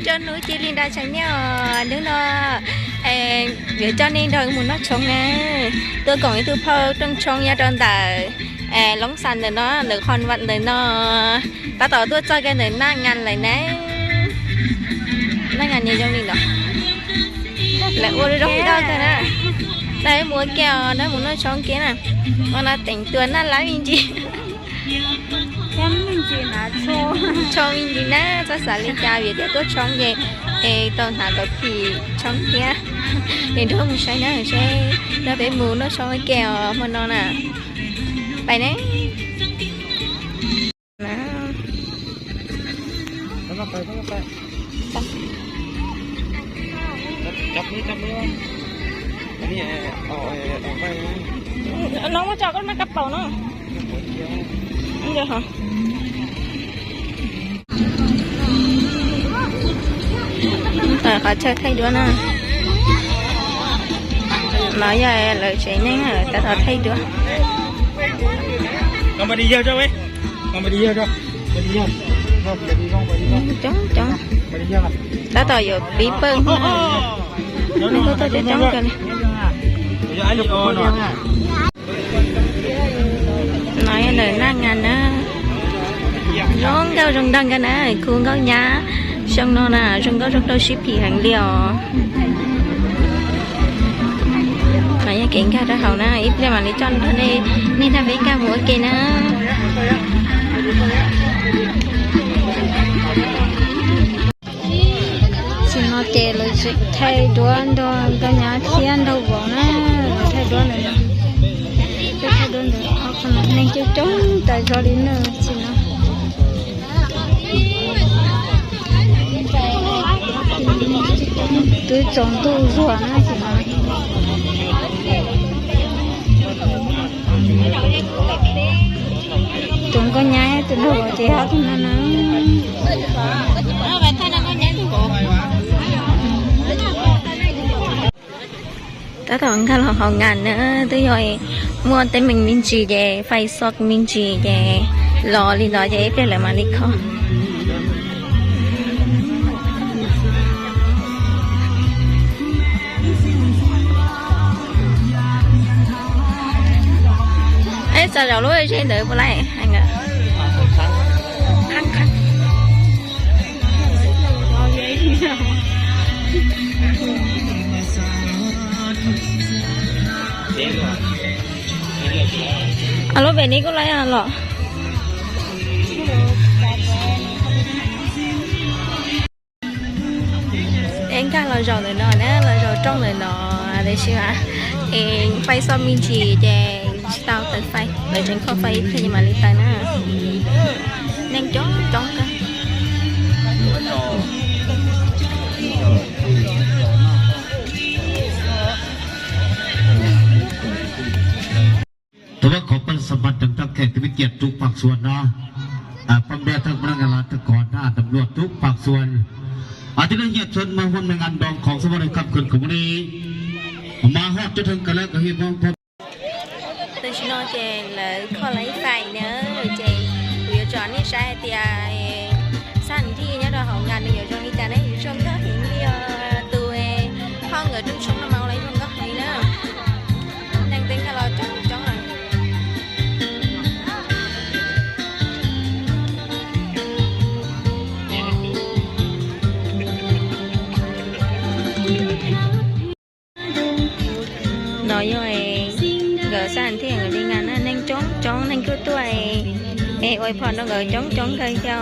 Cho nối chia Linda Channel, đứa nó, ê, gửi cho nên đòi một nốt sống nè. Tôi còn cái tôi phao trong sống nha, trong tờ, ê, lóng sàn rồi nó, được hòn vặt rồi nó. Tao tỏ tôi cho cái này năm ngàn lại nè. Năm ngàn nhiều trong đi đó. Lại ua đi đâu đâu thôi nè. Đây mua kẹo, đây một nốt sống kia nè. Mà nó tỉnh tuần nó lái mình chi. Chong jing na, chong. Chong jing na, ພາສາເລກາວຽດ ຕົວະຊອງເຢ ເອ ຕ້ອງຫາກັບພີ່ຊອງເກຍ ເຫັນໂທໝູໃຊ້ນະ ໃຊ້ ແລ້ວໄປໝູເນາະ ຊອງແກ້ວ ໝົດເນາະນະ ໄປແນ່. ນະ ໄປ ໄປ ໄປ ຈັບ ຈັບມື ຈັບມື ອັນນີ້ ເອົາ ເອົາ ເອົາໄວ້ນະ ນ້ອງມາຈອດກ່ອນ ມາກະເປົາເນາະ ນີ້ເດີຄ່ະ ເອີ ຂໍເຊີນໄທດ້ວຍນະ ມາໃຫຍ່ເລີຍ ໃຊ້ແນ່ງເລີຍ ແຕ່ຂໍໄທດ້ວຍ ນ້ອງໄປດີເຢີເຈົ້າເວີຍ. ຈອງຈອງ ຕາຕໍ່ຢູ່ປີເປິງ ນີ້ກໍຕົວຈອງກັນ ນ້ອຍເລີຍໜ້າງານນະ ຮ້ອງເກົ້າຮ້ອງດັງກັນນະ ຄູເກົ້າຍາ ຊ່ອງນ້ອງນະ ຊ່ອງເກົ້າ ຊ່ອງເກົ້າ ຊິບຜີແຫ່ງດຽວ. ມາຢາກເກັງກາດເຮົານະ ອີບເລມາລິຈອນເພິ່ນເອ ນີ້ນະເວກາໝູເກນະ ຊິມາເກເລີຍ ໄທດ້ວຍ ດອນກະຍາທຽນ ດອກບອງນະ ໄທດ້ວຍນະ ໄທດ້ວຍ ເອົາຂະໜາດແນງເຈົ້າຈ້ອງ ແຕ່ຈອລີເນີຊິນະ. ຕາຕອງກະລໍເຂົ້າງານເນີ ຕຸ້ຍອຍ ມົວແຕ່ເມັງມິນຈີເດ ໄຟຊອກມິນຈີເດ ລໍລີລໍເດ ເປັນແລ້ວມາລິຄໍ. ເອ ຈະເອົາໂລດເຊເດີບໍ່ໄດ້ ອັນກະ ຄັງຄັງ. ອາໂລເບນີ້ກໍໄລອະຫຼໍ ເອັງກາລາວເຈົ້າເລີຍເນາະ ລາວເຈົ້າຈ້ອງເລີຍເນາະ ອາເດຊິມາ ເອັງໄຟຊອມມິນຈີແຈ ເຕົາເຕີໄຟ ເລີຍເປັນຂໍໄຟພະຍາມາລິຕານະ ແນງຈ້ອງຈ້ອງກະ ແຕ່ວ່າຂໍປະຊາສຳພັນເຖິງທັງແຂກທີ່ມີກຽດທຸກພາກສ່ວນເນາະ ອາ ພ້ອມດ້ວຍທັງພະນັກງານລັດຖະກອນ ທະຫານ ຕຳຫຼວດທຸກພາກສ່ວນ ອາ ທີ່ໄດ້ຮຽນເຊີນມາຮ່ວມໃນງານດອງຂອງສະມາຊິກຄ່ຳຄືນຂອງມື້ນີ້ ມາຮອດຈົນເຖິງກັນແລ້ວກໍຮຽກຮ້ອງ ໂຕຊິໂນເຈນ ແລະ ຂໍໄລໄຟເນີ ເຈນ ຢູ່ຈອນນີ້ໃຊ້ເຕຍ ສະຖານທີ່ເນາະ ເຮົາງານຢູ່ຈອນນີ້ຈະໄດ້ຢູ່ຊ່ວງກໍເຫັນເດຍ ຕູເອ ຫ້ອງເອີ ຈຸ້ມຊຸມນຳເມົາໄລຊ່ວງກໍເຫັນເນີ ແຕ່ງເຕັງກັນລະຈ້ອງ ຈ້ອງ ນອຍອຍ ເກີດສະຖານທີ່ງານນະ ແນງຈ້ອງ ຈ້ອງ ແນງຄືຕົວເອ ເອ ອວຍພອນນ້ອງເອີ ຈ້ອງ ຈ້ອງ ເກີດເຈົ້າ.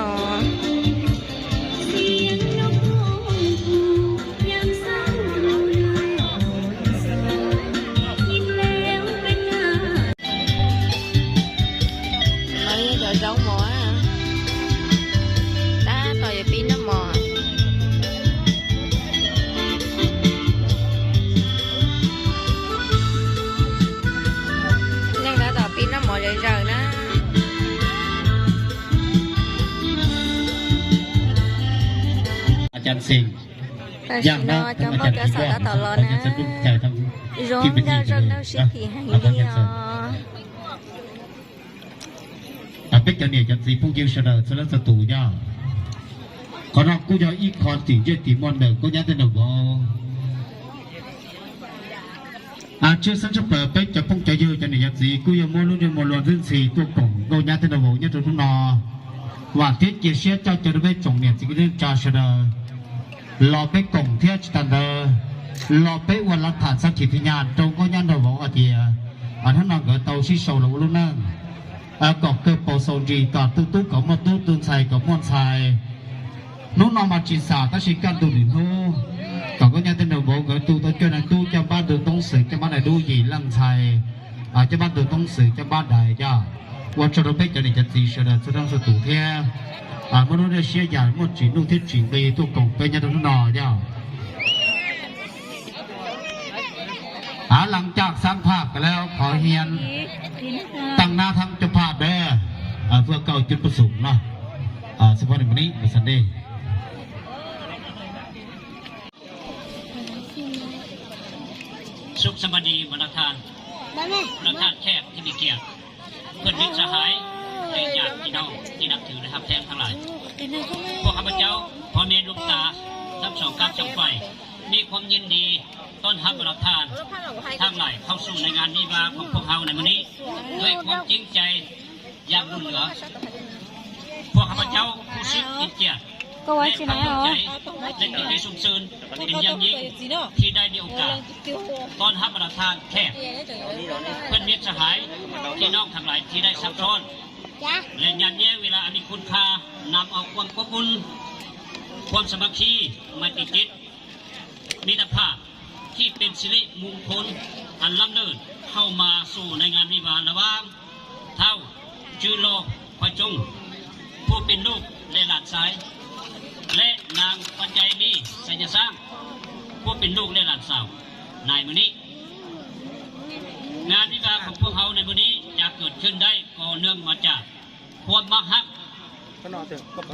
ມາເດີ ເຈົ້າໝໍ ຕາຕໍ່ຢ່າປີ້ນນະໝໍ ແນງຕາຕໍ່ປີ້ນນະໝໍເຈີນະ ອາຈານສິງ ຢ່າງເນາະ ເຈົ້າພໍ່ເຈົ້າສາວຕາຕໍ່ລໍນະ ໂຮງເກົ້າ ໂຮງເກົ້າ ຊິບຜີແຫ່ງດຽວ ອາ ເປັນເຈົ້າເນຍຈັນສີ ຜູ້ຢິວຊະເນີ ສະເໜີສະຕູຍາ Kho nok kuyo i khon ti ye ti mon de ko nya te no bo. A chư sân chư pơ pê cho pung cho yơ cho ni ya zi kuyo mo lu yo mo luan zin si tua kong ko nya te no bo nya tu no. Wa tiết chia sẻ cho cho đôi bên chồng niệm zi kuyo cha sơ đơ. Lo pê kong thiê chư tan đơ. Lo pê ua lak than sa ki phi nhan trong ko nya no bo a tiê. A than no gơ tau si sâu lo lu nang. A kok kơ pô sâu ri kok tu tu kok mo tu tun sai kok mon sai. Nu no ma chi sa ta si kan tu ni nu. Kok ko nya te no bo gơ tu to chơ na tu chăm ban tu tong se chăm ban na du yi lang sai. A chăm ban tu tong se chăm ban dai ya. Wa cho đôi bên cho ni ya zi sơ đơ sơ đăng sơ tu thiê. A mo nu de sia ya mo chi nu thiê chi bi tu kong pê nya tu no ya. ອ່າ ຫຼັງຈາກສ້າງພາບກັນແລ້ວ ຂໍຮຽນຕັ້ງໜ້າທັງເຈົ້າພາບເດີ ເພື່ອເຂົ້າຈຸດປະສົງເນາະ ສະເພາະໃນມື້ນີ້ວ່າຊັ້ນເດ. ສຸກສະບາຍດີບັນດາທ່ານ ບັນດາທ່ານແຂກທີ່ມີກຽດ ເພື່ອນມິດສະຫາຍ ແລະ ຍາດພີ່ນ້ອງທີ່ນັບຖື ແລະ ຮັກແພງທັງຫຼາຍ, ພວກຂ້າພະເຈົ້າ ພໍ່ແມ່ລູກຕາ ທັງສອງກ້າມສອງໄຟ ມີຄວາມຍິນດີຕ້ອນຮັບບັນດາທ່ານທັງຫຼາຍເຂົ້າສູ່ໃນງານວິວາຂອງພວກເຮົາໃນມື້ນີ້ ດ້ວຍຄວາມຈິງໃຈຢ່າງລົ້ນເຫຼືອ. ພວກຂ້າພະເຈົ້າຮູ້ສຶກເປັນກຽດ ກໍໄວ້ຊິນະ ແລະ ພາກພູມໃຈ ແລະ ເປັນທີ່ຊົມເຊີນເປັນຢ່າງຍິ່ງທີ່ໄດ້ມີໂອກາດຕ້ອນຮັບບັນດາທ່ານແຂກ ເພື່ອນມິດສະຫາຍ ພີ່ນ້ອງທັງຫຼາຍທີ່ໄດ້ຊັກຊ້ອນ ແລະ ຍາດແຍ່ເວລາອັນມີຄຸນຄ່າ ນຳເອົາຄວາມອົບອຸ່ນ ຄວາມສາມັກຄີ ໄມຕີຈິດ ມິດຕະພາບ ທີ່ເປັນສິລິມຸງຄຸນອັນລ້ຳເລີດ ເຂົ້າມາສູ່ໃນງານວິວາລະຫວ່າງ ທ້າວ ຈື່ໂລ ພະຈົງ ຜູ້ເປັນລູກ ແລະ ຫຼານຊາຍ ແລະ ນາງ ປັນໃຈມີ ໄຊຍະສ້າງ ຜູ້ເປັນລູກ ແລະ ຫຼານສາວ ໃນມື້ນີ້. ງານວິວາຂອງພວກເຮົາໃນມື້ນີ້ຈະເກີດຂຶ້ນໄດ້ ກໍເນື່ອງມາຈາກຄວາມມັກຮັກ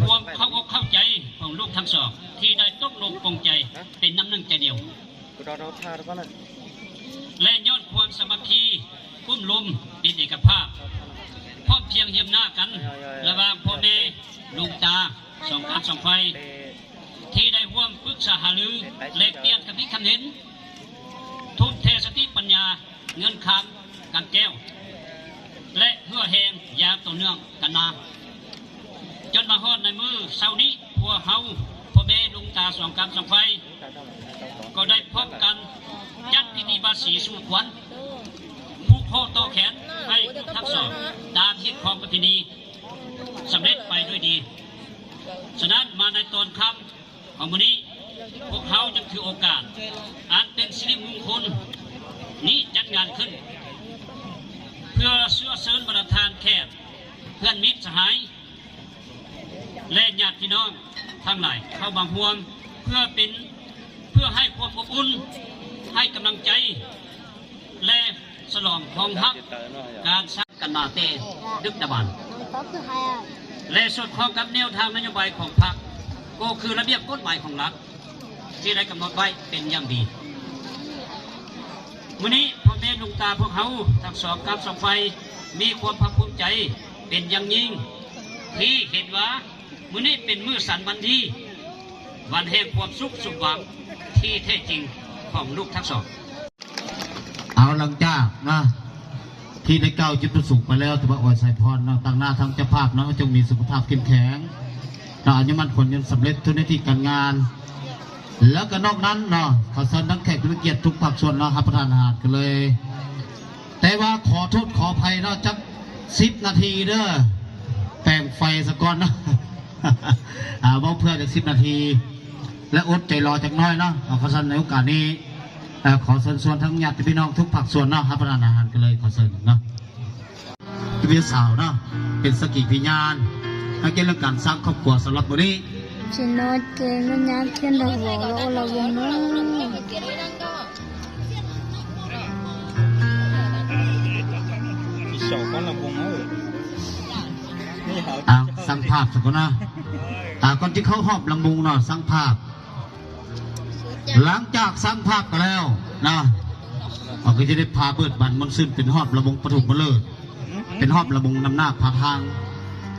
ຄວາມເຂົ້າອົກເຂົ້າໃຈຂອງລູກທັງສອງ ທີ່ໄດ້ຕົກລົງປົງໃຈເປັນນ້ຳໜຶ່ງໃຈດຽວ ແລະ ຍ້ອນຄວາມສາມັກຄີ ກຸ້ມລຸມເປັນເອກະພາບ ພ້ອມພຽງຮຽມໜ້າກັນ ລະຫວ່າງພໍ່ແມ່ລຸງຕາສອງຂ້າງສອງຝ່າຍ ທີ່ໄດ້ຮ່ວມປຶກສາຫາລື ແລກປ່ຽນຄຳຄິດຄຳເຫັນ ທຸ່ມເທສະຕິປັນຍາ ເງິນຄຳກຳແກ້ວ ແລະ ເຫື່ອແຮງຢ່າງຕໍ່ເນື່ອງກັນມາ ຈົນມາຮອດໃນມື້ເຊົ້ານີ້ ພວກເຮົາພໍ່ແມ່ລຸງຕາສອງກ້າມສອງໄຟ ກໍໄດ້ພ້ອມກັນຈັດພິທີບາສີສູ່ຂວັນ ຜູກຂໍ້ຕໍ່ແຂນໃຫ້ທັງສອງ ຕາມຮີດຄອງປະເພນີ ສຳເລັດໄປດ້ວຍດີ. ສະນັ້ນ ມາໃນຕອນຄ່ຳຂອງມື້ນີ້ ພວກເຮົາຈຶ່ງຖືໂອກາດອັນເປັນສິລິມຸງຄຸນນີ້ຈັດງານຂຶ້ນ ເພື່ອເຊື້ອເຊີນບັນດາທ່ານແຂກ ເພື່ອນມິດສະຫາຍ ແລະ ຍາດພີ່ນ້ອງທັງຫຼາຍເຂົ້າມາຮ່ວມ ເພື່ອເປັນ ເພື່ອໃຫ້ຄວາມອົບອຸ່ນ ໃຫ້ກຳລັງໃຈ ແລະ ສະຫຼອງຮອງຮັບການສ້າງກັນມາແຕ່ດຶກດຳບັນ ແລະ ສອດຄ່ອງກັບແນວທາງນະໂຍບາຍຂອງພັກ ກໍຄືລະບຽບກົດໝາຍຂອງລັດ ທີ່ໄດ້ກຳນົດໄວ້ເປັນຢ່າງດີ. ມື້ນີ້ພໍ່ແມ່ລຸງຕາພວກເຮົາທັງສອງກ້າມສອງໄຟ ມີຄວາມພາກພູມໃຈເປັນຢ່າງຍິ່ງ ທີ່ເຫັນວ່າມື້ນີ້ເປັນມື້ສັນວັນດີ ວັນແຫ່ງຄວາມສຸກສົມຫວັງທີ່ແທ້ຈິງຂອງລູກທັງສອງ. ເອົາ ຫຼັງຈາກນະ ທີ່ໄດ້ກ່າວຈຸດປະສົງໄປແລ້ວ ຖືວ່າອວຍໄຊພອນເນາະ ຕັ້ງໜ້າທັງເຈົ້າພາບເນາະ ຈົ່ງມີສຸຂະພາບເຂັ້ມແຂງເນາະ ອາຍຸໝັ້ນຂວັນຍືນ ສຳເລັດທຸກໜ້າທີ່ການງານ ແລ້ວກໍນອກນັ້ນເນາະ ຂໍເຊີນທັງແຂກຜູ້ມີກຽດທຸກພາກສ່ວນເນາະ ຮັບປະທານອາຫານກັນເລີຍ. ແຕ່ວ່າຂໍໂທດຂໍອະໄພເນາະ ຈັກສິບນາທີເດີ ແປງໄຟສາກ່ອນເນາະ ອາ ເວົ້າເພື່ອຈັກສິບນາທີ ແລະ ອົດໃຈລໍຈັກໜ້ອຍເນາະ. ເອົາ ຄັນຊັ້ນໃນໂອກາດນີ້ ເອີ ຂໍເຊີນຊວນທັງຍາດຕິພີ່ນ້ອງທຸກພາກສ່ວນເນາະ ຮັບປະທານອາຫານກັນເລີຍ ຂໍເຊີນເນາະ. ເປັນສາວເນາະ ເປັນສັກຂີພິຍານ ໃຫ້ແກ່ເລື່ອງການສ້າງຄອບຄົວສຳລັບມື້ນີ້. ຊິນອນເກມມັນຍາມຂຽນດອກຫົວລະໂອລະວົງເນາະ. ເອົາ ສ້າງພາບສາກ່ອນນະ ອ່າ ກ່ອນຈະເຂົ້າຮອບລຳວົງເນາະ ສ້າງພາບ ຫຼັງຈາກສ້າງພາບກັນແລ້ວນະ ເຮົາກໍຈະໄດ້ພາເບີດບັນມ່ວນຊື່ນ ເປັນຮອບລຳວົງປະຖົມມະເລີກ ເປັນຮອບລຳວົງນຳໜ້າພາທາງ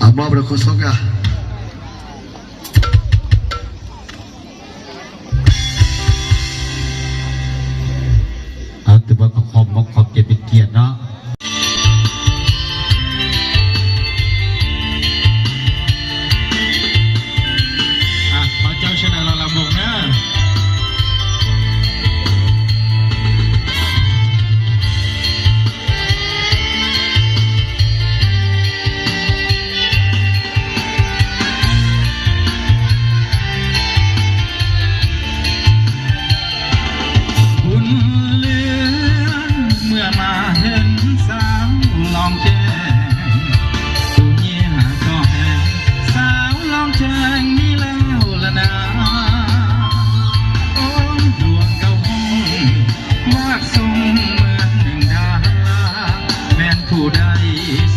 ອາ ມອບໃຫ້ໂຄສົກອາ. ເອົາ ຖືວ່າຂອບ ຂອບ ຂອບໃຈເປັນກຽດເນາະ. ອ່ະ ຂໍເຈົ້າຊະນະລະລຳວົງເດີ. ບຸນເລື່ອນເມື່ອມາເຫັນສາວລອງແຈ້ງ ຜູ້ຍິງກໍແຮງ ສາວລອງແຈ້ງນີ້ແລ້ວລະນາ. ໂອ້ ດວງເກົ່າຫ້ອງ ວາດຊົງເໝືອນໜຶ່ງດາລາ ແມ່ນຜູ້ໃດ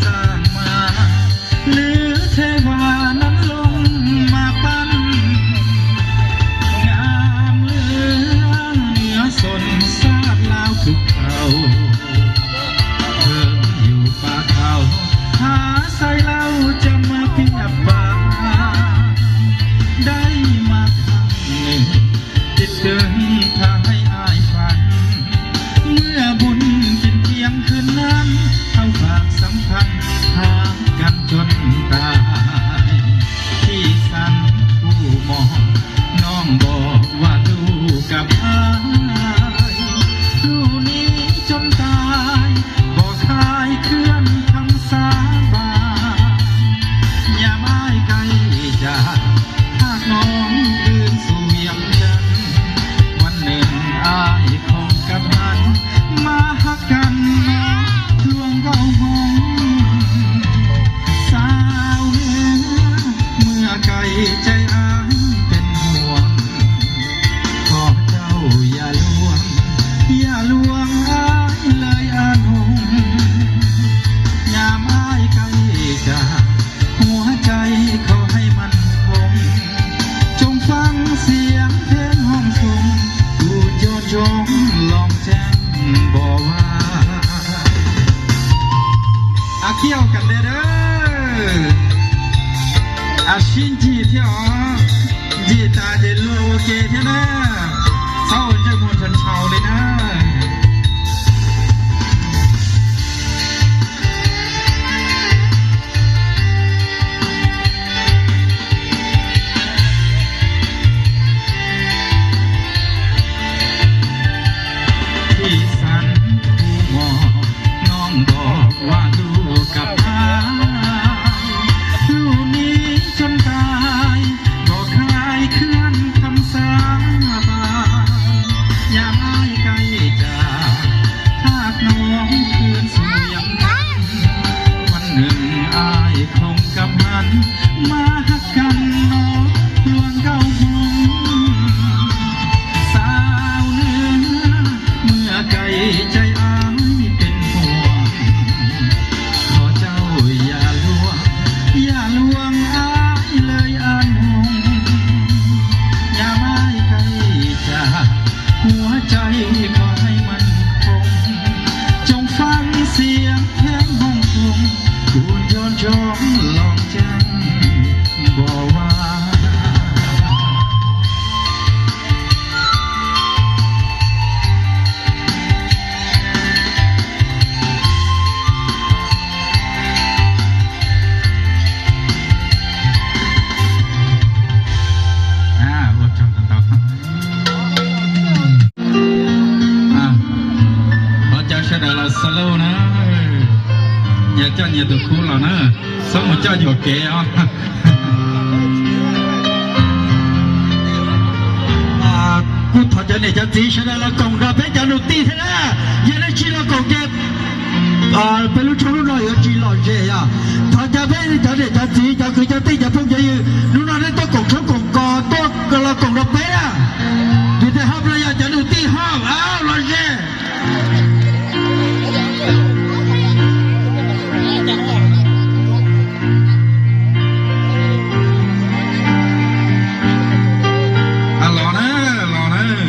ສ້າງມາ ຫຼື ເທວານັ້ນລົງມາປັ້ນ ງາມເຫຼືອເໜືອຊົນຊາດລາວທຸກເຜົ່າ ເຖິງຢູ່ປ່າເຂົາ ຫາໃສເລົ່າຈະມາປຽບປານ ໄດ້ມາຄັ້ງໜຶ່ງ ຄິດເຖິງຖ້າໃຫ້ອ້າຍຝັນ ເມື່ອບຸນກິນທ່ຽງຄືນນັ້ນ ເຮົາຝາກສຳພັນຫາກັນຈົນຕາຍ. ທີ່ສັນຜູ້ມອງ ນ້ອງບອກວ່າຢູ່ກັບອ້າຍ ຢູ່ນີ້ຈົນຕາຍ ບໍ່ຄາຍເຄື່ອນຄຳສາບານ ຍາມອ້າຍໃກ້ຈາກ ຫາກນ້ອງຄືນສູ່ວຽງຈັນ ວັນໜຶ່ງອ້າຍຄົງກັບຫັນ ມາຮັກກັນເນາະ ລວງເວົ້າຫົງ ສາວເອີຍ ເມື່ອໄກໃຈອ້າຍເປັນຫ່ວງ ຂໍເຈົ້າຢ່າລວງ ຢ່າລວງອ້າຍເລີຍອານົງ ຍາມອ້າຍໃກ້ຈາກ ຫົວໃຈຂໍໃຫ້ໝັ້ນຄົງ ຈົ່ງຟັງສຽງເພງຮ້ອງຊົງ ກູຈອນຈອງລອງແຈ້ງບໍ່ວ່າ. ອາ ກ່ຽວກັນແດ່ເດີ ອາ ຊິນຈີເທວ ຈີຕາເດໂລເກເທນາ ເຊົາເຈົ້າມ່ວນຊົນເຊົາເລີຍນາ. ທີ່ສັນຜູ້ມອງ ນ້ອງບອກວ່າຢູ່ກັບອ້າຍ ຢູ່ນີ້ຈົນຕາຍ ບໍ່ຄາຍເຄື່ອນຄຳສາບານ ຍາມອ້າຍໃກ້ ລະສະໂລນະ ເອີ ຢ່າຈ້ານຢ່າດຸຄູລາວນະ ສະໝູເຈົ້າຢູ່ແກ່ອະ ອາ ກູຖອນຈາກເນຈາຈີ ຊະນະລະກົງດາເບຈານູຕີ ຊະນະ ຢ່າໄດ້ຊີລະກົງເຈັບ ອາ ເປັນລູກຊົງລູກນ້ອຍ ເອີ ຈີຫຼອນເຈຍາ ຖອນຈາກເບຈາເນຈາຈີ ຈາຄືຈາຕີ ຈາພົງຈາຍື ນູນອນໄດ້ຕົວກົງຊົງກົງກອ ຕົວລະກົງດາເບ ອາ ດີແທ້ຮັບລະຍາຈານູຕີ ຮອບ ອາ ຫຼອນເຈຍາ ອາ ລໍເດີ ລໍເດີ.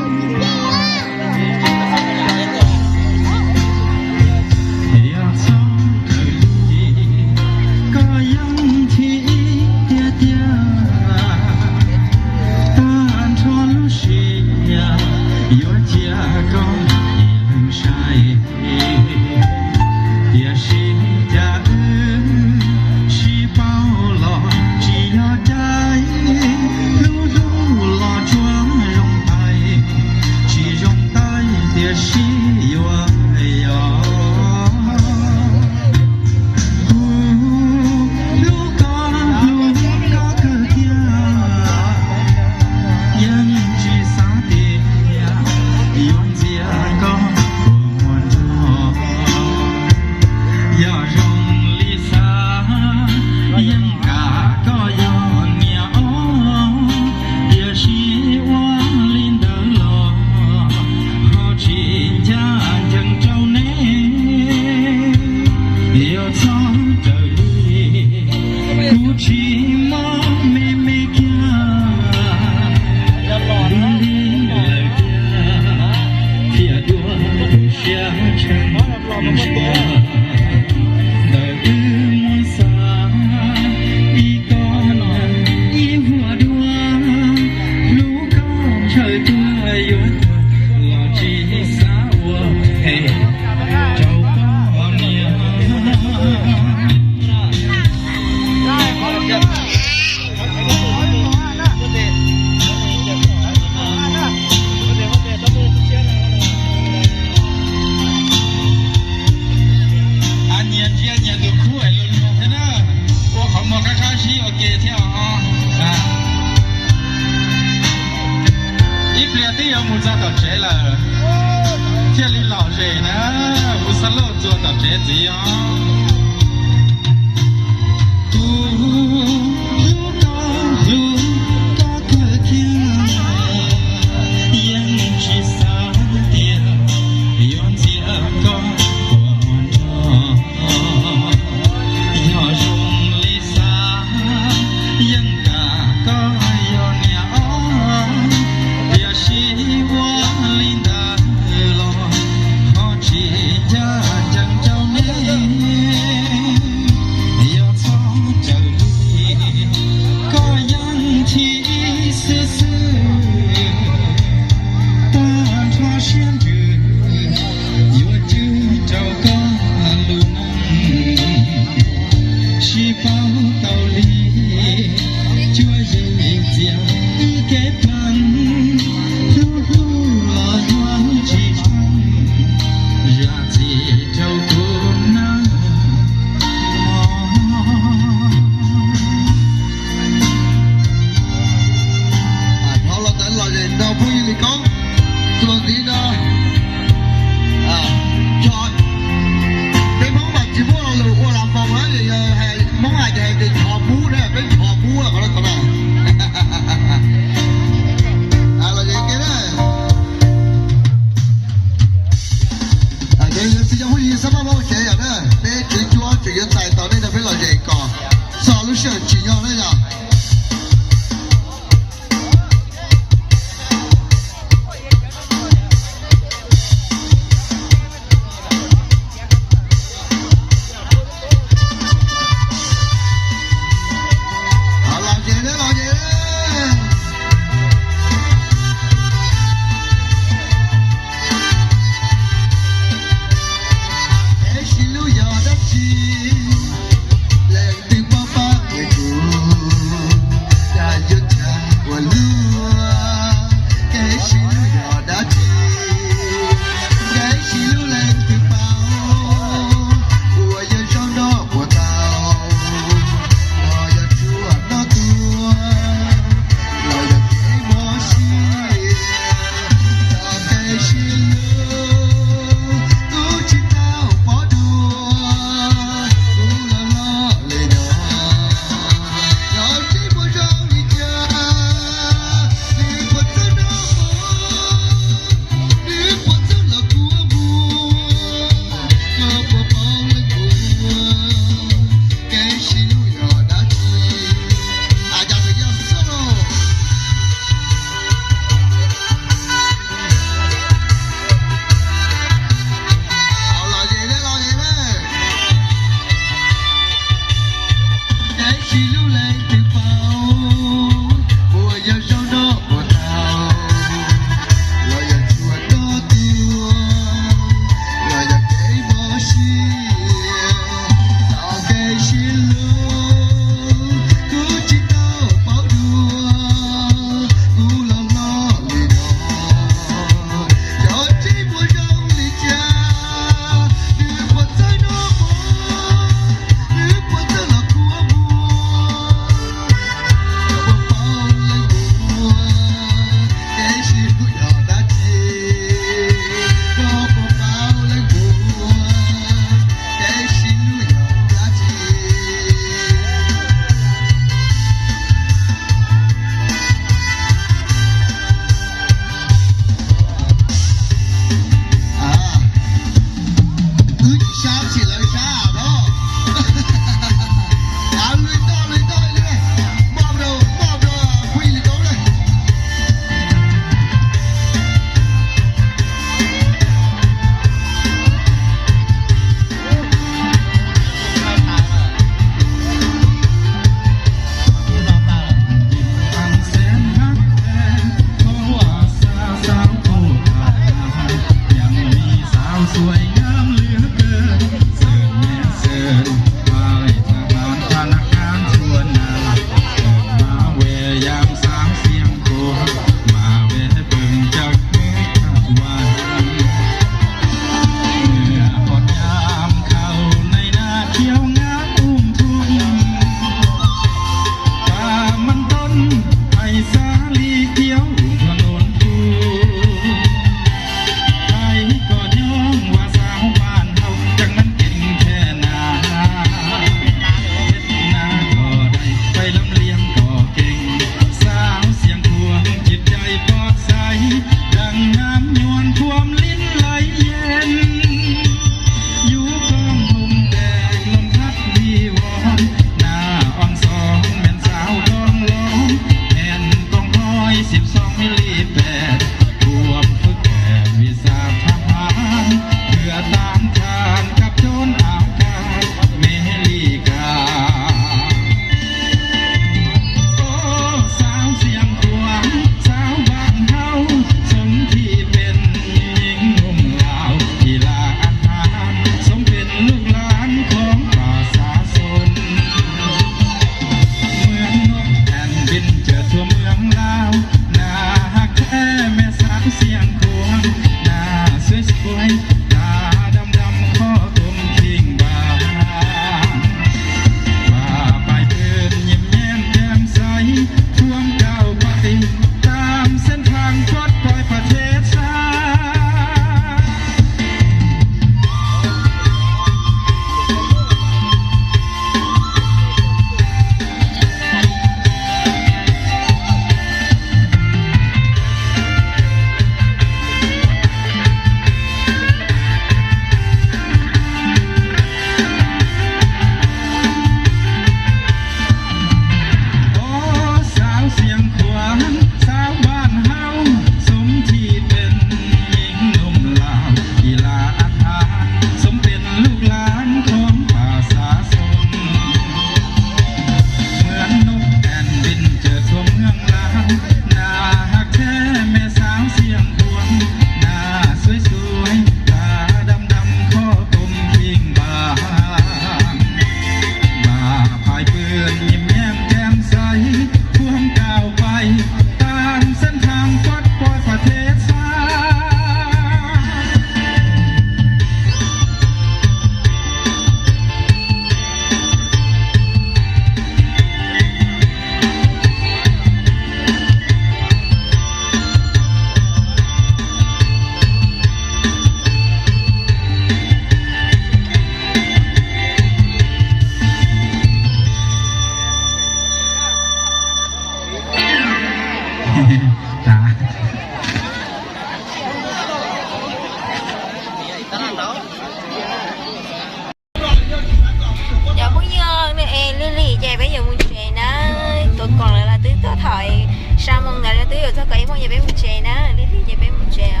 Có ý muốn về bếp một chè đó, đi thì về bếp một chè.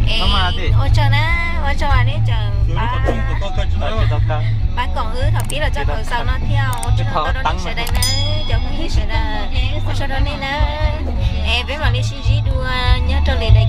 Ê, ôi trời nè, ôi trời nè, chào ba. Ba cổng ư, thảo tí là cho thảo sau nó theo, ôi trời, tao đó đi sẽ đây nè, chào cũng như sẽ là, ôi trời đó đi nè. Ê, bếp mà đi xin dí đua, nhớ cho lì đây